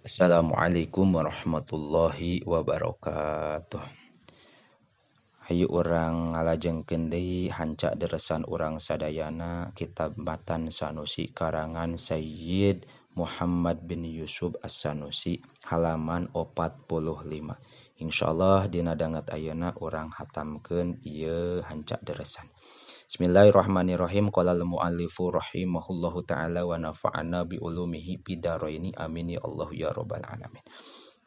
Assalamualaikum warahmatullahi wabarakatuh. Hayu urang ngalajengkeun deui hanca deresan urang sadayana kitab Matan Sanusi karangan Sayyid Muhammad bin Yusuf As-Sanusi halaman 45. Insyaallah dina danget ayeuna urang hatamkeun ieu hanca deresan. Bismillahirrahmanirrahim. Qala al-muallifu rahimahullahu ta'ala wa nafa'ana bi ulumihi bidaraini amin ya Allah ya rabbal alamin.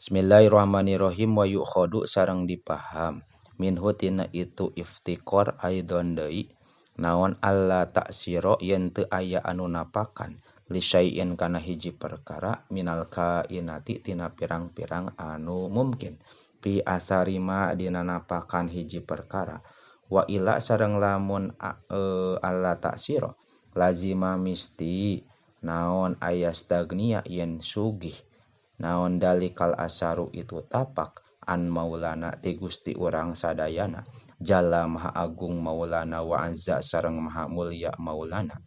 Bismillahirrahmanirrahim. Wa yu'khadu sareng dipaham minhu tina itu iftiqor aidon deui naon alla ta'siro yen teu aya anu napakan li syai'in kana hiji perkara minal kainati tina pirang-pirang anu mungkin pi asarima dina napakan hiji perkara wa ila sareng lamun alla ta'siro lazima misti naon ayastagnia yen sugih naon dalikal asaru itu tapak an maulana ti Gusti urang sadayana jalla maha agung maulana wa azza sareng maha mulia maulana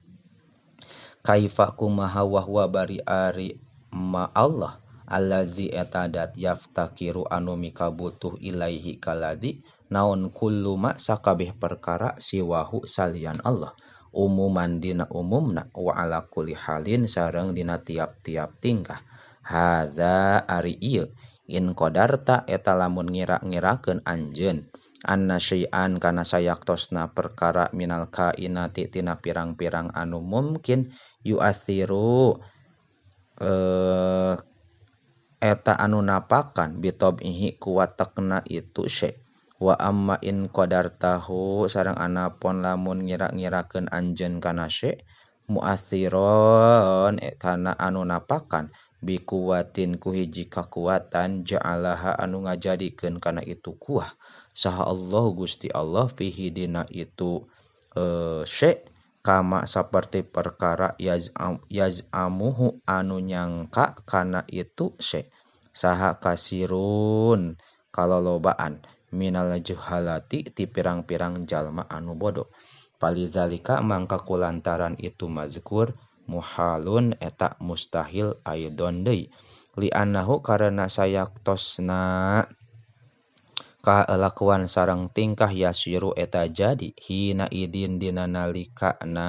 kaifa kumaha wa huwa bari ari ma Allah allazi etadat yaftakiru anu mikabutuh ilaihi kaladi naon kullu ma sakabeh perkara siwahu salian Allah umuman dina umumna wa ala kulli halin sareng dina tiap-tiap tingkah hadza ari ieu in qadarta eta lamun ngira-ngirakeun anjeun anna syai'an kana sayaktosna perkara minal kainati tina pirang-pirang anu mungkin yu'athiru eta anu napakan bitobihi kuwatekna itu syai' wa amma in qadartahu sareng anapon lamun ngira-ngirakeun anjeun kana syai' mu'athiron kana anu napakan bikuwatin ku hiji kakuatan ja'alaha anu ngajadikeun kana itu kuah saha Allah Gusti Allah fihi dina itu syai' kama saperti perkara yaz'amuhu anu nyangka kana itu syai' saha kasirun kalolobaan minal juhalati ti pirang-pirang jalma anu bodoh palizalika mangka kulantaran itu mazkur muhalun eta mustahil aidon deui li'annahu karena sayaktosna kalakuan sareng tingkah yasiru eta jadi hina idin dina nalikana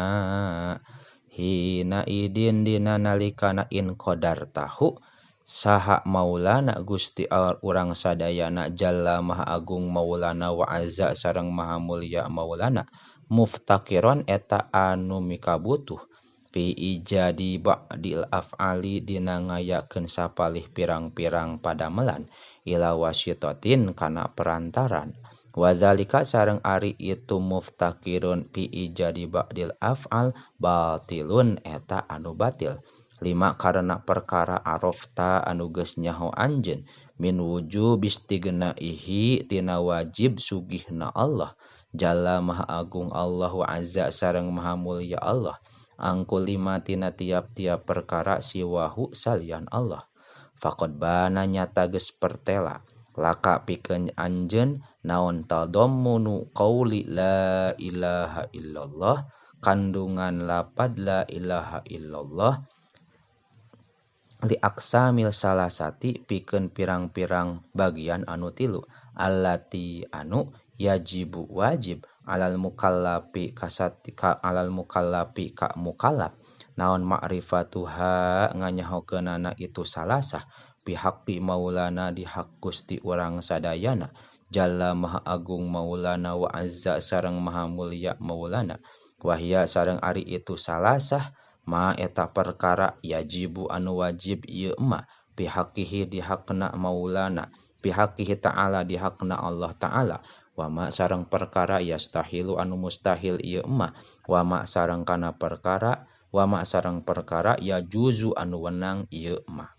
hina idin dina nalikana in qadartahu saha maulana Gusti urang sadayana jalla maha agung maulana wa azza sareng maha mulia maulana muftakiron eta anu mikabutuh fi ijadi ba'dil af'ali dina ngayakeun sapalih pirang-pirang padamelan ila wasitatin kana perantaran wazalika sareng ari itu muftakirun fi ijadi ba'dil af'al batilun eta anu batil lima karena perkara arafta anu geus nyaho anjeun min wujub istighnaihi tina wajib sugihna Allah jalla maha agung Allah wa azza sareng maha mulia Allah angkul lima tina tiap-tiap perkara siwahu salian Allah faqad bana nyata geus pertela laka pikeun anjeun naon tadammunu qauli la ilaha illallah kandungan lapad la ilaha illallah li aksamil salasati pikeun pirang-pirang bagian anu tilu allati anu yajibu wajib alal mukallafi kasatika alal mukallafi ka mukallaf naon ma'rifatuha nganyahokeunana itu salasah bihaqi maulana di hak Gusti urang sadayana jalla maha agung maulana wa azza sareng maha mulia maulana wahya sareng ari itu salasah ma eta perkara yajibu anu wajib ieu ma bihaqihi dihakna maulana bihaqihi ta'ala dihakna Allah ta'ala wa ma sareng perkara yastahilu anu mustahil ieu ma wa ma sareng kana perkara wa ma sareng perkara yajuzu anu wenang ieu ma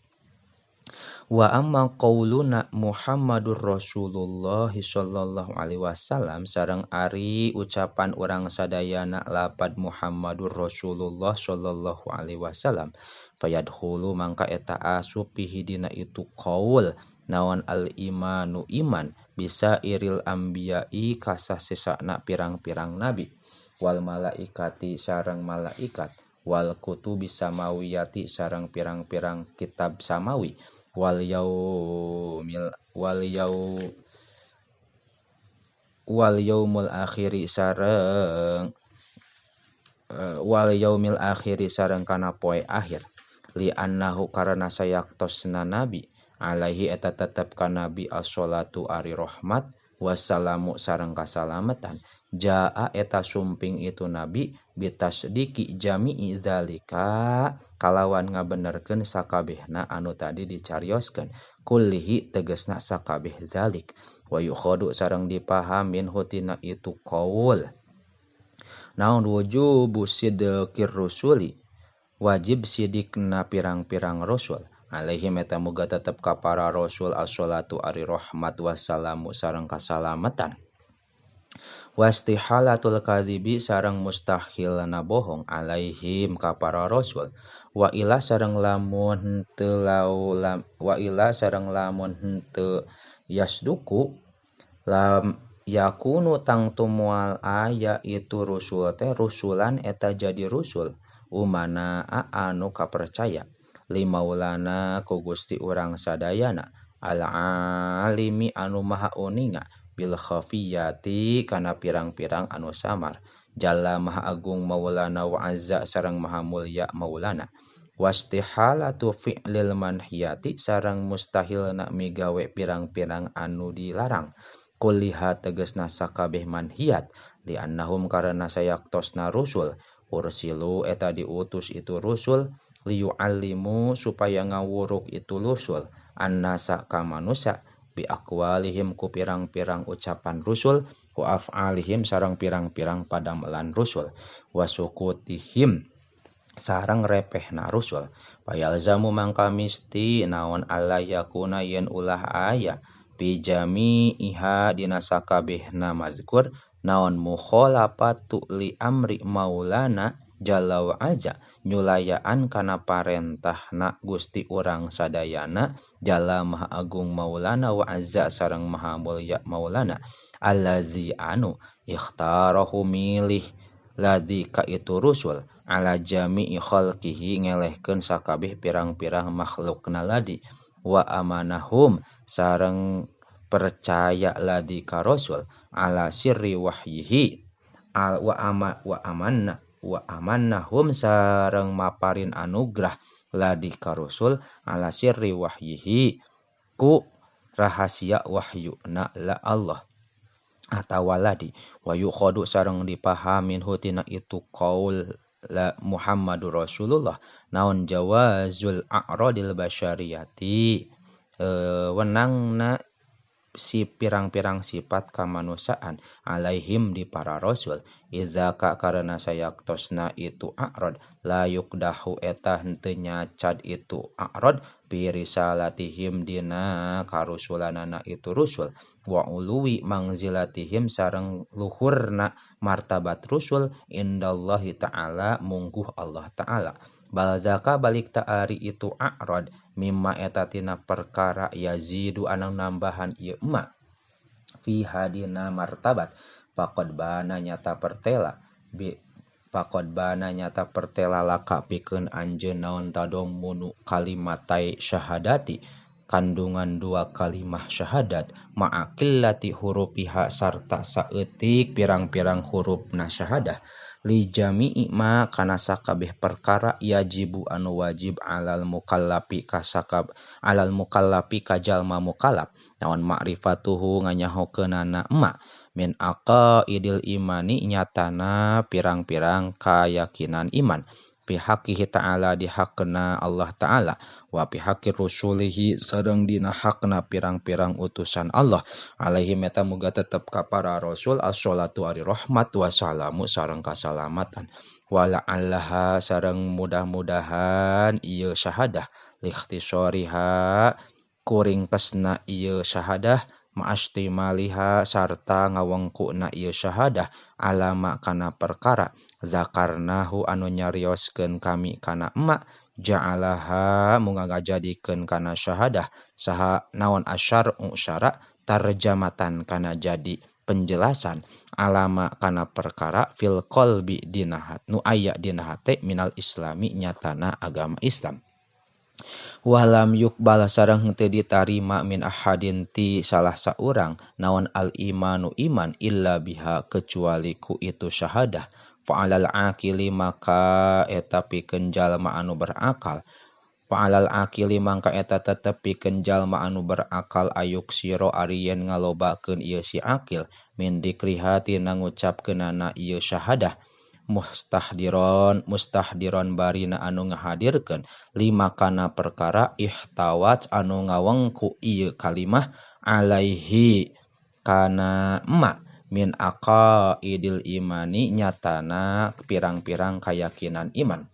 wa amma qauluna Muhammadur Rasulullah sallallahu alaihi wasallam sareng ari ucapan urang sadayana lapad Muhammadur Rasulullah sallallahu alaihi wasallam fayadkhulu mangka eta asup fihi dina itu qaul naon al imanu iman bisa iril anbiya'i kasasesana pirang-pirang nabi wal malaikati sareng malaikat wal kutubi samawiyati sareng pirang-pirang kitab samawi Wal yaumil wal yau wal yaumul akhiri sareng wal yaumil akhiri sareng kana poe akhir. Li annahu karana sayaktosna nabi alaihi eta tetep ka nabi as-sholatu ari rahmat wassalamu sareng kasalamatan jaa eta sumping itu nabi bitasdiki jami'i zalika kalawan ngabenerkeun sakabehna anu tadi dicarioskeun kullihi tegasna sakabeh zalik wa yukhadu sareng dipahamin hutina itu qaul naon wujubu sidqir rusuli wajib sidikna pirang-pirang rasul alaihi eta muga tetep ka para rasul as-sholatu ari rahmat wassalamu sareng kasalamatan wastihalatul kadzibi sareng mustahilna bohong alaihim ka para rasul wa ila sareng lamun henteu wa ila sareng lamun henteu yasduku lam yakunu tangtu moal aya itu rusul teh rusulan eta jadi rusul umana anu kapercaya limaulana ku Gusti urang sadayana al-alimi anu maha uninga bil khafiyati kana pirang-pirang anu samar jalla maha agung maulana wa azza sareng maha mulya maulana wastihalatu fi'lil manhiyati sareng mustahilna migawe pirang-pirang anu dilarang kulliha tegasna sakabeh manhiyat li annahum karena sayaktosna rusul ursilu eta diutus itu rusul liyu'allimu supaya ngawuruk itu rusul annasa ka manusia bi aqwalihim ku pirang-pirang ucapan rusul wa af'alihim sareng pirang-pirang padamelan rusul wa sukutihim sareng repehna rusul payalzamu mangka misti naon alla yakuna yen ulah aya bi jami'iha dina sakabehna mazkur naon mukhalafatu li amri maulana jalla wa aza nyulayaan kana parentahna Gusti urang sadayana jalla maha agung maulana wa azza sareng maha mulya maulana allazi anu ikhtarahu milih ladzi ka itu rusul ala jami'i khalqihi ngelehkeun sakabeh pirang-pirang makhlukna ladzi wa amanahum sareng percaya ladzi ka rasul ala sirri wahyihi al wa ama wa amanna wa amannahum sareng maparin anugrah ladi ka rasul ala sirri wahyihi ku rahasia wahyuna la Allah atawa ladi wa yukhadu sareng dipahamin hutina itu qaul la Muhammadur Rasulullah naon jawazul a'radil basyariyati wenangna si pirang-pirang sifat kamanusiaan alaihim di para rasul iza ka karena sayaktosna itu a'rad la yukdahu eta henteu nyacad itu a'rad bi risalatihim dina karusulanana itu rusul wa uluwi mangzilatihim sareng luhurna martabat rusul indallahi ta'ala mungguh Allah ta'ala balzaka balik ta'ari itu a'rad mimma eta tina perkara yazidu anu nambahan ieu ma fi hadina martabat faqad bana nyata pertela bi faqad bana nyata pertela laka pikeun anjeun naon tadomunu kalimatai syahadati kandungan dua kalimah syahadat ma'aqillati hurufiha sarta saeutik pirang-pirang hurufna syahadah li jami'i ma kana sakabeh perkara yajibu anu wajib alal mukallafi kasakab alal mukallafi ka jalma mukallaf naon ma'rifatuhu nganyahokeunana ma min aqaidil imani nyatana pirang-pirang kayakinan iman pihakihi ta'ala dihakna Allah ta'ala wa pihaki rusulihi sareng dina hakna pirang-pirang utusan Allah alaihi meta muga tetep ka para rasul as-sholatu ari rahmat wassalamu sareng kasalamatan wala allaha sareng mudah-mudahan ieu syahadah likhtisariha kuringkesna ieu syahadah ma'astimaliha sarta ngawengkuna ieu syahadah alama kana perkara zakarnahu anu nyarioskeun kami kana emak ja'alaha munga ngajadikeun kana syahadah saha naon asyar'u syara tarjamatan kana jadi penjelasan alama kana perkara fil qalbi dina nu aya dina hate minal islami nyatana agama Islam. Walam yukbal sareng henteu ditarima min ahadin ti salah saurang naon al imanu iman illa biha kecuali ku itu syahadah. Fa'alal aqili maka eta pikeun jalma anu berakal. Fa'alal aqili mangka eta tetep pikeun jalma anu berakal ayuk siro ari yen ngalobakeun ieu si akil min dikriha tina ngucapkeunana ieu syahadah. Mustahdiron barina anu ngahadirkeun lima kana perkara ihtawat anu ngawengku ieu kalimah alaihi kana emak min aqaidil imani nyatana pirang-pirang kayakinan iman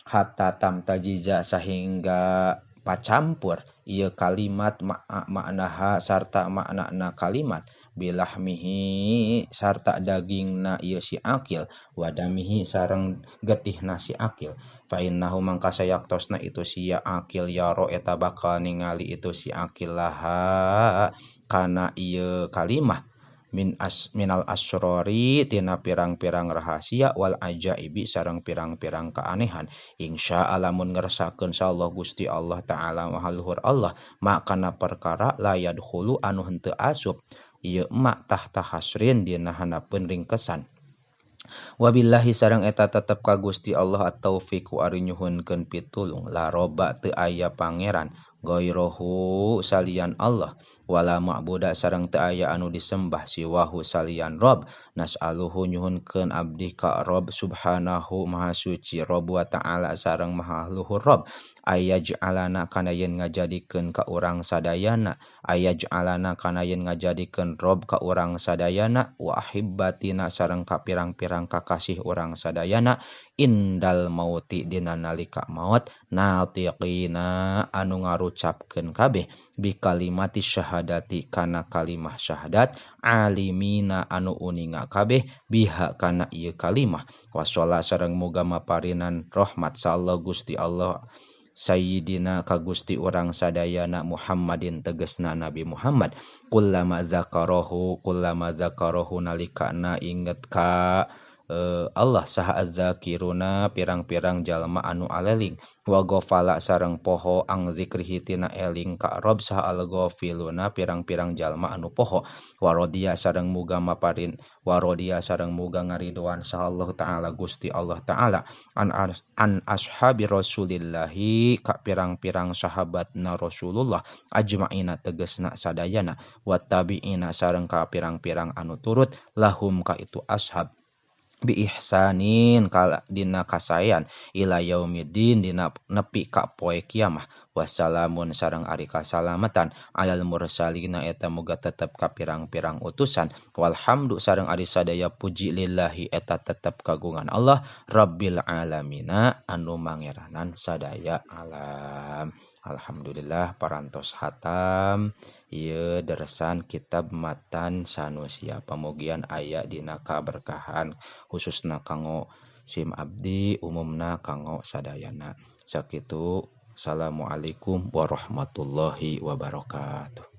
hatta tamtajiza sahingga pacampur ieu kalimat maknaha sarta maknana kalimat bilahmihi sarta dagingna ieu si akil wadamihi sareng getihna si akil fa innahu mangka sayaktosna itu si akil yaro eta bakal ningali itu si akil laha kana ieu kalimah minal asrori tina pirang-pirang rahasia wal ajaibi sareng pirang-pirang keanehan insya Allah mun ngersakeun insyaallah Gusti Allah taala maha luhur Allah makana perkara la yadkhulu anu henteu asup ieu emak tahta hasrin dina handapeun ringkesan. Wabillahi sareng eta tetep ka Gusti Allah at-taufiqu ari nyuhunkeun pitulung la roba teu aya pangeran gairohu salian Allah wala ma'buda sareng teu aya anu disembah siwahu salian Rob nas'aluhu nyuhunkeun abdi ka Rob subhanahu maha suci Rob wa ta'ala sareng maha luhur Rob ayaj'alana kana yen ngajadikeun ka urang sadayana ayaj'alana kana yen ngajadikeun Rob ka urang sadayana wa ahibbatina sareng ka pirang-pirang kakasih urang sadayana indal mauti dina nalika maut natiqina anu ngarucapkeun kabeh bi kalimati syahadati kana kalimah syahadat alimina anu uninga kabeh biha kana ieu kalimah wasalla sareng muga maparinan rahmat sallallahu Gusti Allah Sayyidina ka Gusti urang sadayana Muhammadin tegesna Nabi Muhammad kullama zakarahu nalikana inget ka Allah saha azzakiruna pirang-pirang jalma anu aleling wa ghafala sareng poho ang zikrihi tina eling ka Rob saha al-ghafiluna pirang-pirang jalma anu poho warodia sareng muga maparin warodia sareng muga ngaridoan saha Allah taala Gusti Allah taala an ashabi Rasulillahi ka pirang-pirang sahabatna Rasulullah ajmaina tegesna sadayana wa tabiina sareng ka pirang-pirang anu turut lahum ka itu ashab bi ihsanin kala dina kasayan ila yaumiddin dina nepi ka poe kiamah wassalamun sareng ari kasalamatan alal mursalina eta muga tetep ka pirang-pirang utusan walhamdu sareng ari sadaya puji lillahi eta tetep kagungan Allah rabbil alamina anu mangeranan sadaya alam. Alhamdulillah parantos hatam ieu deresan kitab matan sanusia pamugian aya dina kaberkahan khususna kanggo sim abdi umumna kanggo sadayana. Sakitu, assalamualaikum warahmatullahi wabarakatuh.